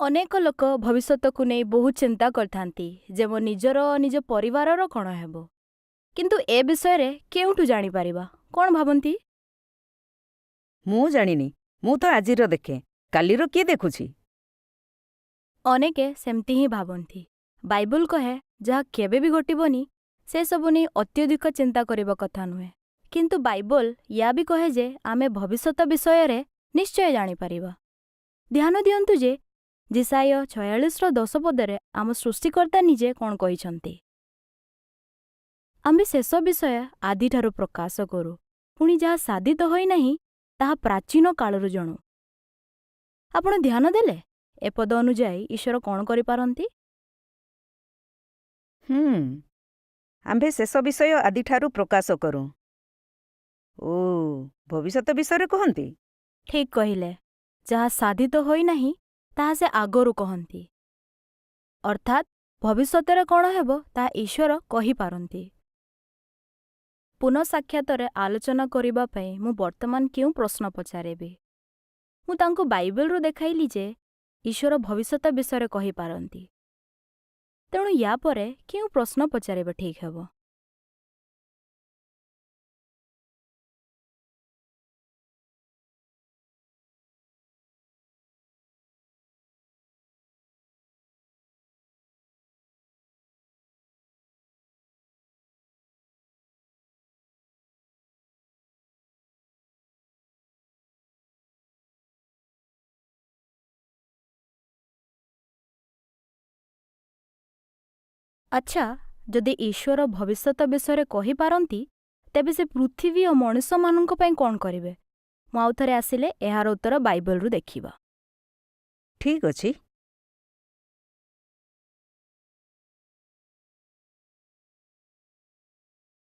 ଅନେକ ଲୋକ ଭବିଷ୍ୟତକୁ ନେଇ ବହୁତ ଚିନ୍ତା କରିଥାନ୍ତି ଯେ ମୋ ନିଜର ନିଜ ପରିବାରର କ'ଣ ହେବ। କିନ୍ତୁ ଏ ବିଷୟରେ କେଉଁଠୁ ଜାଣିପାରିବା? କ'ଣ ଭାବନ୍ତି? ମୁଁ ଜାଣିନି। ମୁଁ ତ ଆଜିର ଦେଖେ, କାଲିର କିଏ ଦେଖୁଛି? ଅନେକେ ସେମିତି ହିଁ ଭାବନ୍ତି। ବାଇବଲ କହେ ଯାହା କେବେ ବି ଘଟିବନି ସେସବୁ ନେଇ ଅତ୍ୟଧିକ ଚିନ୍ତା କରିବା କଥା ନୁହେଁ। କିନ୍ତୁ ବାଇବଲ ୟା ବି କହେ ଯେ ଆମେ ଭବିଷ୍ୟତ ବିଷୟରେ ନିଶ୍ଚୟ ଜାଣିପାରିବା। ଧ୍ୟାନ ଦିଅନ୍ତୁ ଯେ ଯିଶାଇୟ 46ର 10 ପଦରେ ଆମ ସୃଷ୍ଟିକର୍ତ୍ତା ନିଜେ କ'ଣ କହିଛନ୍ତି। ଆମ୍ଭେ ଶେଷ ବିଷୟ ଆଦିଠାରୁ ପ୍ରକାଶ କରୁ, ପୁଣି ଯାହା ସାଧିତ ହୋଇନାହିଁ ତାହା ପ୍ରାଚୀନ କାଳରୁ ଜାଣୁ। ଆପଣ ଧ୍ୟାନ ଦେଲେ ଏ ପଦ ଅନୁଯାୟୀ ଈଶ୍ୱର କ'ଣ କରିପାରନ୍ତି? ହୁଁ, ଆମ୍ଭେ ଶେଷ ବିଷୟ ଆଦିଠାରୁ ପ୍ରକାଶ କରୁ। ଓ, ଭବିଷ୍ୟତ ବିଷୟରେ କହନ୍ତି? ଠିକ୍ କହିଲେ। ଯାହା ସାଧିତ ହୋଇନାହିଁ ତାହା ସେ ଆଗରୁ କହନ୍ତି। ଅର୍ଥାତ୍ ଭବିଷ୍ୟତରେ କ'ଣ ହେବ ତାହା ଈଶ୍ୱର କହିପାରନ୍ତି। ପୁନଃ ସାକ୍ଷାତରେ ଆଲୋଚନା କରିବା ପାଇଁ ମୁଁ ବର୍ତ୍ତମାନ କେଉଁ ପ୍ରଶ୍ନ ପଚାରିବି? ମୁଁ ତାଙ୍କୁ ବାଇବେଲରୁ ଦେଖାଇଲି ଯେ ଈଶ୍ୱର ଭବିଷ୍ୟତ ବିଷୟରେ କହିପାରନ୍ତି। ତେଣୁ ୟା ପରେ କେଉଁ ପ୍ରଶ୍ନ ପଚାରିବା ଠିକ୍ ହେବ? ଆଚ୍ଛା, ଯଦି ଈଶ୍ୱର ଭବିଷ୍ୟତ ବିଷୟରେ କହିପାରନ୍ତି, ତେବେ ସେ ପୃଥିବୀ ଓ ମଣିଷମାନଙ୍କ ପାଇଁ କ'ଣ କରିବେ? ମୁଁ ଆଉଥରେ ଆସିଲେ ଏହାର ଉତ୍ତର ବାଇବେଲରୁ ଦେଖିବା। ଠିକ୍ ଅଛି।